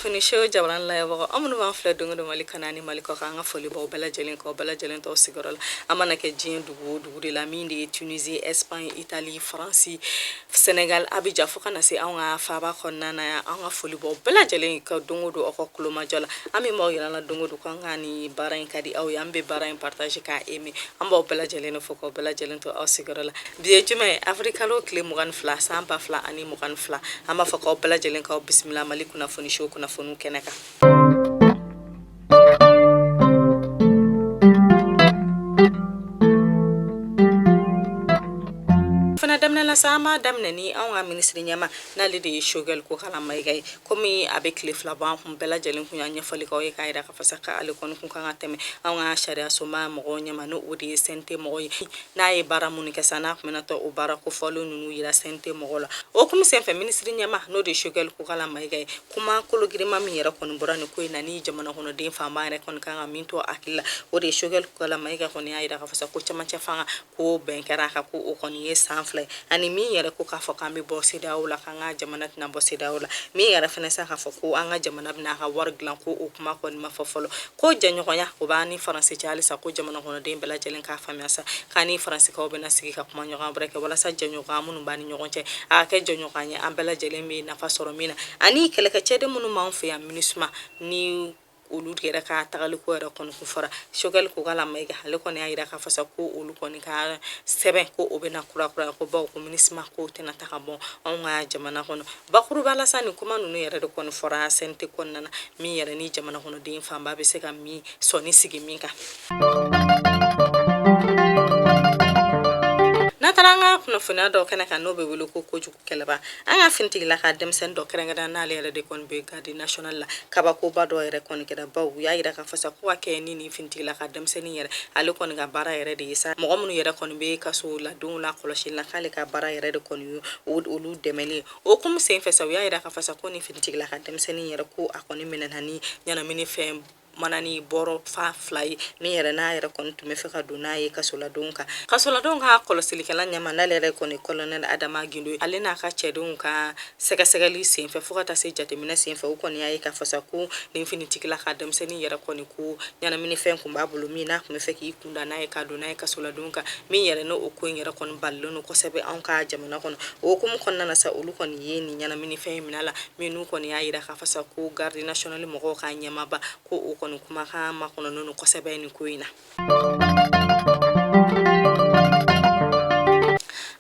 Kunnafoni show jabarani lajɛbagaw, aw minnu b'an filɛ don o don Mali kɔnɔ ani Mali kɔkan, an ka foli b'aw bɛɛ lajɛlen k'aw bɛɛ lajɛlen to aw sigiyɔrɔ la. An mana kɛ diɲɛ dugu o dugu de la, min de ye Tunisie, Espagne, Italie, France, Sénégal, Abidjan, fo ka na se anw ka faaba kɔnɔna na yan, an ka foli b'aw bɛɛ lajɛlen ka don o don aw ka kulomajɔ la. An min b'aw yira la don o don k'an ka nin baara in ka di aw ye, an bɛ baara in partage k'a aimer. An b'aw bɛɛ lajɛlen fo k'aw bɛɛ lajɛlen to aw sigiyɔrɔ la. Bi ye jumɛn ye? Avril kalo tile 22, san 2022. An b'a fɔ k'aw bɛɛ lajɛlen k'aw bisimila Mali kunnafoni show kunnafoniw kɛnɛ kan. Fana daminɛ la sa, an b'a daminɛ ni anw ka minisiri ɲɛmaa, n'ale de ye Choguel Kokalla Maïga ye. Komi a bɛ tile 2 bɔ, an kun bɛɛ lajɛlen kun y'a ɲɛfɔli k'aw ye k'a yira k'a fɔ sa k'ale kɔni kun kan ka tɛmɛ anw ka sariya soba mɔgɔw ɲɛma, n'o o de ye CNT mɔgɔw ye. N'a ye baara minnu kɛ sa, n'a tun bɛna taa o baara kofɔlen ninnu yira CNT mɔgɔw la. O hukumu senfɛ, minisiri ɲɛmaa, n'o de ye Choguel Kokalla Maïga ye, kuma kologirima min yɛrɛ kɔni bɔra nin ko in na, ni jamana kɔnɔden fanba yɛrɛ kɔni kan ka min to hakili la, o de ye Choguel Kokalla Maïga kɔni y'a yira k'a fɔ sa ko cɛmancɛ fanga ko bɛn kɛra a kan, ko o kɔni ye san 2 ye. Ani min yɛrɛ ko k'a fɔ k'an bɛ bɔ CEDEAO la, k'an ka jamana tɛna bɔ CEDEAO la, min yɛrɛ fana sa k'a fɔ ko an ka jamana bɛna a ka wari dilan, ko o kuma kɔni ma fɔ fɔlɔ. Ko jɛɲɔgɔnya o b'an ni Faransi cɛ halisa, ko jamana kɔnɔden bɛɛ lajɛlen k'a faamuya sa k'an ni Faransikaw bɛna sigi ka kuma ɲɔgɔn wɛrɛ kɛ walasa jɛɲɔgɔnya minnu b'an ni ɲɔgɔn cɛ, a ka kɛ jɛɲɔgɔnya ye an bɛɛ lajɛlen bɛ nafa sɔrɔ min na. Ani kɛlɛkɛcɛden minnu b'an fɛ yan MINUSMA, ni olu yɛrɛ ka tagaliko yɛrɛ kɔni kun fɔra, Choguel Kokalla Maïga ale kɔni y'a yira k'a fɔ sa ko olu kɔni ka sɛbɛn ko o bɛna kurakuraya, ko bawo ko MINUSMA ko tɛna ta ka bɔ anw ka jamana kɔnɔ. Bakuruba la sa, nin kuma ninnu yɛrɛ de kɔni fɔra CNT kɔnɔna na, min yɛrɛ ni jamana kɔnɔden fanba bɛ se ka min sɔnni sigi min kan. N'an taara an ka kunnafoniya dɔw kɛnɛ kan, n'o bɛ wele ko kojugu kɛlɛba, an ka finitigila ka denmisɛnnin dɔ kɛrɛnkɛrɛn, n'ale yɛrɛ de kɔni bɛ garde nationale la, kabakoba dɔ yɛrɛ kɔni kɛra, bawo u y'a yira k'a fɔ sa ko ka kɛ ni nin finitigila ka denmisɛnnin yɛrɛ, ale kɔni ka baara yɛrɛ de ye sa mɔgɔ minnu yɛrɛ kɔni bɛ kaso ladenw la kɔlɔsili la, k'ale ka baara yɛrɛ de kɔni ye olu dɛmɛli ye. O hukumu senfɛ sa, u y'a yira k'a fɔ sa ko nin finitigila ka denmisɛnnin yɛrɛ, ko a kɔni minɛna ni ɲɛnamini fɛn manani bɔrɔ fa 2 ye, min yɛrɛ n'a yɛrɛ kɔni tun bɛ fɛ ka don n'a ye kasoladenw kan. Kasoladenw ka kɔlɔsilikɛla ɲɛmaa, n'ale yɛrɛ kɔni colonel Adama Gindo ye, ale n'a ka cɛdenw ka sɛgɛsɛgɛli senfɛ fo ka taa se jateminɛ senfɛ, u kɔni y'a ye k'a fɔ sa ko nin finitigila ka denmisɛnnin yɛrɛ kɔni, ko ɲɛnaminifɛn kun b'a bolo min n'a tun bɛ fɛ k'i kunda n'a ye ka don n'a ye kasoladenw kan, min yɛrɛ n'o ko in yɛrɛ kɔni balilen don kosɛbɛ anw ka jamana kɔnɔ. O hukumu kɔnɔna na sa, olu kɔni ye nin ɲɛnaminifɛn in minɛ a la, minnu kɔni y'a yira k'a fɔ sa ko garde nationale mɔgɔw ka ɲɛmaaba, ko o kɔni kumakan makɔnɔnen don kosɛbɛ nin ko in na.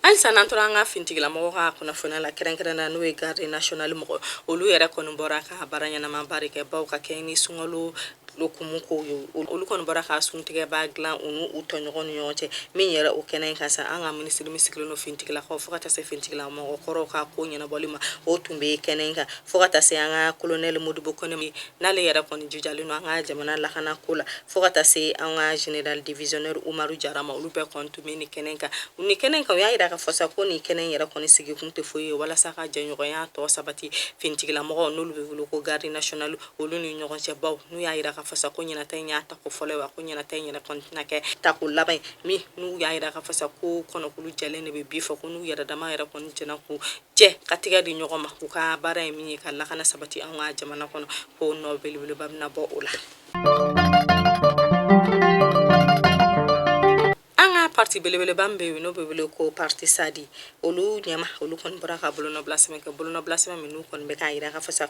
Halisa n'an tora an ka finitigilamɔgɔw ka kunnafoniya la, kɛrɛnkɛrɛn na n'o ye garde nationale mɔgɔ, olu yɛrɛ kɔni bɔra ka baara ɲɛnamaba de kɛ, bawo ka kɛɲɛ ni sunkalo hukumu kow ye, olu kɔni bɔra ka suntigɛba dilan u n'u tɔɲɔgɔn ni ɲɔgɔn cɛ. Min yɛrɛ o kɛnɛ in kan sa, an ka minisiri min sigilen don finitigilakaw fo ka taa se finitigilamɔgɔ kɔrɔw ka ko ɲɛnabɔli ma, o tun bɛ kɛnɛ in kan, fo ka taa se an ka colonel Modibo Kone, n'ale yɛrɛ kɔni jijalen don an ka jamana lakana ko la, fo ka taa se an ka général divisionnaire Umaru Jara ma, olu bɛɛ kɔni tun bɛ nin kɛnɛ in kan. Nin kɛnɛ in kan, u y'a yira k'a fɔ sa ko nin kɛnɛ in yɛrɛ kɔni sigi kun tɛ foyi ye walasa ka jɛɲɔgɔnya tɔ sabati finitigilamɔgɔw, n'olu bɛ wele ko garde nationale, olu ni ɲɔgɔn cɛ, baw n'u y'a yira k'a fɔ sa ko ɲinata in y'a tako fɔlɔ ye, wa ko ɲinata in yɛrɛ kɔni tɛna kɛ tako laban ye. Min n'u y'a yira k'a fɔ sa ko kɔnɔkulu jɛlen de bɛ bi fɔ, ko n'u yɛrɛ dama yɛrɛ kɔni jɛna k'u jɛ ka tigɛ di ɲɔgɔn ma, k'u ka baara ye min ye ka lakana sabati an ka jamana kɔnɔ, ko nɔ belebeleba bɛna bɔ o la. An ka parti belebeleba min bɛ yen, n'o bɛ wele ko parti SADI, olu ɲɛma, olu kɔni bɔra ka bolonɔbila sɛbɛn kɛ, bolonɔbila sɛbɛn min n'u kɔni bɛ k'a yira k'a fɔ sa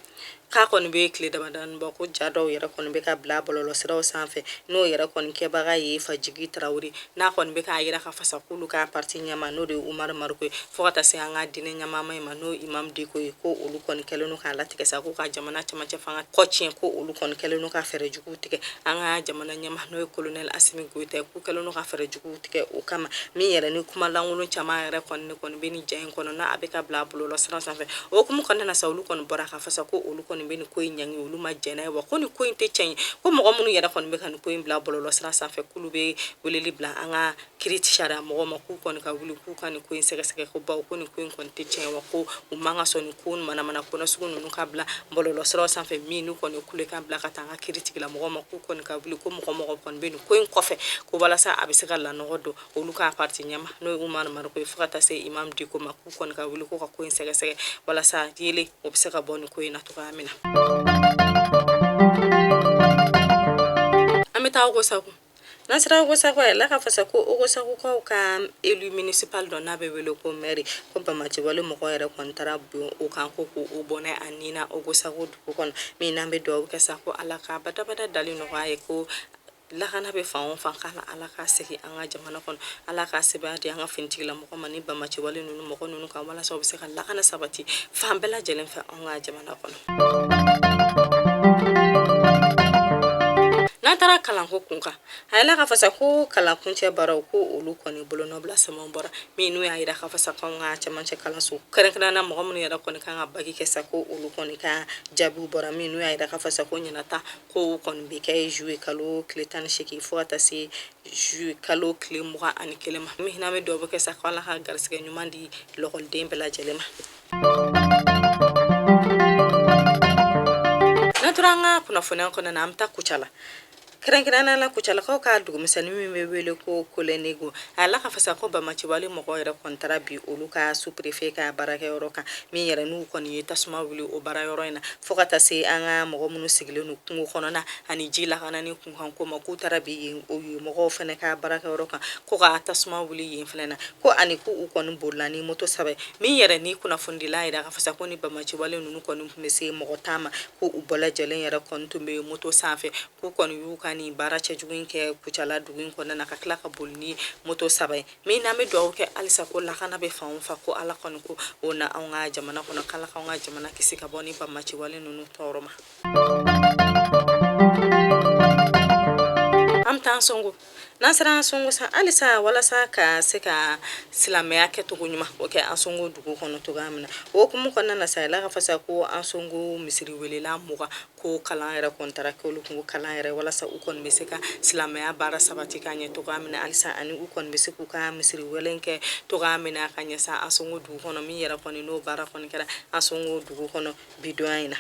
k'a kɔni bɛ tile damadɔni bɔ, ko ja dɔw yɛrɛ kɔni bɛ ka bila bɔlɔlɔsiraw sanfɛ, n'o yɛrɛ kɔni kɛbaga ye Fajigi Tarawele, n'a kɔni bɛ k'a yira k'a fɔ sa k'olu ka parti ɲɛma, n'o de ye Umaru Mariko ye, fo ka taa se an ka diinɛ ɲɛmaama in ma, n'o Imam Diko ye, ko olu kɔni kɛlen don k'a latigɛ sa ko ka jamana cɛmancɛ fanga kɔ tiɲɛ, ko olu kɔni kɛlen don ka fɛɛrɛ juguw tigɛ an ka jamana ɲɛma, n'o ye colonel Asimi Goyita ye, k'u kɛlen don ka fɛɛrɛ juguw tigɛ o kama. Min yɛrɛ ni kuma lankolon caman yɛrɛ kɔni bɛ nin ja in kɔnɔ, n'a a bɛ ka bila bɔlɔlɔ sira sanfɛ. O hukumu kɔnɔna na sa, olu kɔni bɔra k'a fɔ sa ko olu kɔni bɛ nin ko in ɲangi, olu ma jɛn n'a ye, wa ko nin ko in tɛ tiɲɛ ye, ko mɔgɔ minnu yɛrɛ kɔni bɛ ka nin ko in bila bɔlɔlɔ sira sanfɛ, k'olu bɛ weleli bila an ka kiiri sariya mɔgɔw ma, k'u kɔni ka wuli k'u ka nin ko in sɛgɛsɛgɛ, ko bawo ko nin ko in kɔni tɛ tiɲɛ, wa ko u man ka sɔn nin ko manamana ko nasugu ninnu ka bila bɔlɔlɔ siraw sanfɛ. Min n'u kɔni kulekan bila ka taa an ka kiiri tigilamɔgɔw ma, k'u kɔni ka wuli, ko mɔgɔ mɔgɔ kɔni bɛ nin ko in kɔfɛ, ko walasa a bɛ se ka lanɔgɔ don olu ka parti ɲɛma, n'o ye Umaru Mariko ye, fo ka taa se Imam Diko ma, k'u kɔni ka wuli k'u ka ko in sɛgɛsɛgɛ walasa yeelen o bɛ se ka bɔ nin ko in na cogoya min na. taa Ogosagu. N'an sera Ogosagu, a yirala k'a fɔ sa ko Ogosagukaw ka élu municipal dɔ n'a bɛ wele ko maire, ko banbaanciwale mɔgɔ yɛrɛ kɔni taara bin o kan ko k'o bɔnɛ a ni na Ogosagu dugu kɔnɔ. Min n'an bɛ dugawu kɛ sa ko Ala ka badabada dali nɔgɔya ye, ko lakana bɛ fan o fan, k'ala Ala ka segin an ka jamana kɔnɔ, Ala ka sebaaya di an ka finitigilamɔgɔ ma ni banbaanciwale ninnu mɔgɔ ninnu kan, walasa u bɛ se ka lakana sabati fan bɛɛ lajɛlen fɛ an ka jamana kɔnɔ. N'an taara kalanko kun kan, a yirala k'a fɔ sa ko kalankuncɛ baaraw, ko olu kɔni bolonɔbila sɛbɛnw bɔra, min n'u y'a yira k'a fɔ sa k'anw ka cɛmancɛ kalanso kɛrɛnkɛrɛnnenya na, mɔgɔ minnu yɛrɛ kɔni kan ka baki kɛ sa, ko olu kɔni ka jaabiw bɔra, min n'u y'a yira k'a fɔ sa ko ɲinata ko kɔni bɛ kɛ juillet kalo tile 18 fo ka taa se juillet kalo tile 21 ma. Min n'an bɛ dugawu kɛ sa ko Ala ka garisɛgɛ ɲuman di lɔkɔliden bɛɛ lajɛlen ma. N'an tora an ka kunnafoniya kɔnɔna na, an bɛ taa Kucala, kɛrɛnkɛrɛnnenya la Kucalakaw ka dugumisɛnnin min bɛ wele ko Kolɛnego. A yirala k'a fɔ sa ko banbaanciwale mɔgɔw yɛrɛ kɔni taara bin olu ka sous-préfet ka baarakɛyɔrɔ kan, min yɛrɛ n'u kɔni ye tasuma wuli o baarayɔrɔ in na, fo ka taa se an ka mɔgɔ minnu sigilen don kungo kɔnɔna ani ji lakanani kunkanko ma, k'u taara bin yen o mɔgɔw fana ka baarakɛyɔrɔ kan, ko ka tasuma wuli yen fana na, ko ani ko u kɔni bolila ni moto saba. Min yɛrɛ ni kunnafonidila yira k'a fɔ sa ko ni banbaanciwale ninnu kɔni tun bɛ se mɔgɔ 10 ma, ko u bɛɛ lajɛlen yɛrɛ kɔni tun bɛ moto sanfɛ, k'u kɔni y'u ka nin baara cɛjugu in kɛ Kucala dugu in kɔnɔna na, ka tila ka boli ni moto saba ye. Min n'an bɛ dugawu kɛ halisa ko lakana bɛ fan o fan, ko Ala kɔni ko o na anw ka jamana kɔnɔ, k'Ala k'anw ka jamana kisi ka bɔ ni banbaanciwale ninnu tɔɔrɔ ma. An bɛ taa Ansongo. N'an sera Ansongo sa, halisa walasa ka se ka silamɛya kɛcogo ɲuman o kɛ Ansongo dugu kɔnɔ cogoya min na, o hukumu kɔnɔna na sa, a yirala k'a fɔ sa ko Ansongo misiri welela 20, ko kalan yɛrɛ kɔni taara kɛ olu kun, ko kalan yɛrɛ walasa u kɔni bɛ se ka silamɛya baara sabati ka ɲɛ cogoya min na halisa, ani u kɔni bɛ se k'u ka misiri wele kɛ cogoya min na ka ɲɛ sa Ansongo dugu kɔnɔ. Min yɛrɛ kɔni n'o baara kɔni kɛra Ansongo dugu kɔnɔ bi donya in na.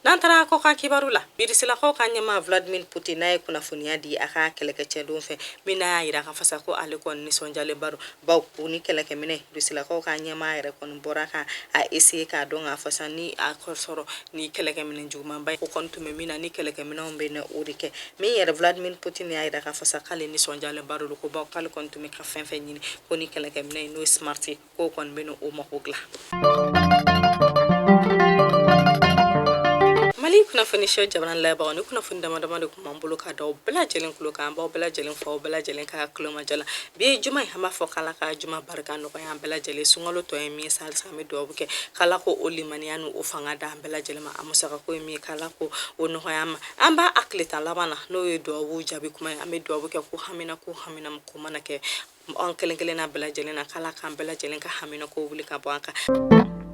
N'an taara kɔkan kibaru la, Irisilakaw ka ɲɛmaa Vladimir Putin n'a ye kunnafoniya di a ka kɛlɛkɛcɛdenw fɛ, min n'a y'a yira k'a fɔ sa ko ale kɔni nisɔndiyalenba don, bawo ko ni kɛlɛkɛminɛ Rusilakaw ka ɲɛmaa yɛrɛ kɔni bɔra ka a essayer k'a dɔn k'a fɔ sa ni a sɔrɔ ni kɛlɛkɛminɛ jugumanba ye, o kɔni tun bɛ min na ni kɛlɛkɛminɛnw bɛ na o de kɛ. Min yɛrɛ Vladimir Putin y'a yira k'a fɔ sa k'ale nisɔndiyalenba don, ko bawo k'ale kɔni tun bɛ ka fɛn fɛn ɲini, ko ni kɛlɛkɛminɛ in n'o ye Smerch ye, k'o kɔni bɛ o mako dilan. Mali kunnafoni so jamana lajɛbagaw, ni kunnafoni dama dama de tun b'an bolo ka da aw bɛɛ lajɛlen tulo kan. An b'aw bɛɛ lajɛlen fo aw bɛɛ lajɛlen ka tulomajɔ la. Bi ye juma ye, an b'a fɔ k'Ala ka juma barika nɔgɔya an bɛɛ lajɛlen. Sunkalo tɔ ye min ye sa, halisa an bɛ dugawu kɛ k'Ala ko o limaniya ni o fanga d'an bɛɛ lajɛlen ma. A musaka ko ye min ye, k'Ala ko o nɔgɔya an ma. An b'a a tile 10 laban na, n'o ye dugawu jaabi kuma ye. An bɛ dugawu kɛ ko hamina ko hamina ko mana kɛ an kelen kelenna bɛɛ lajɛlen na, k'Ala k'an bɛɛ lajɛlen ka hamina ko wuli ka bɔ an kan.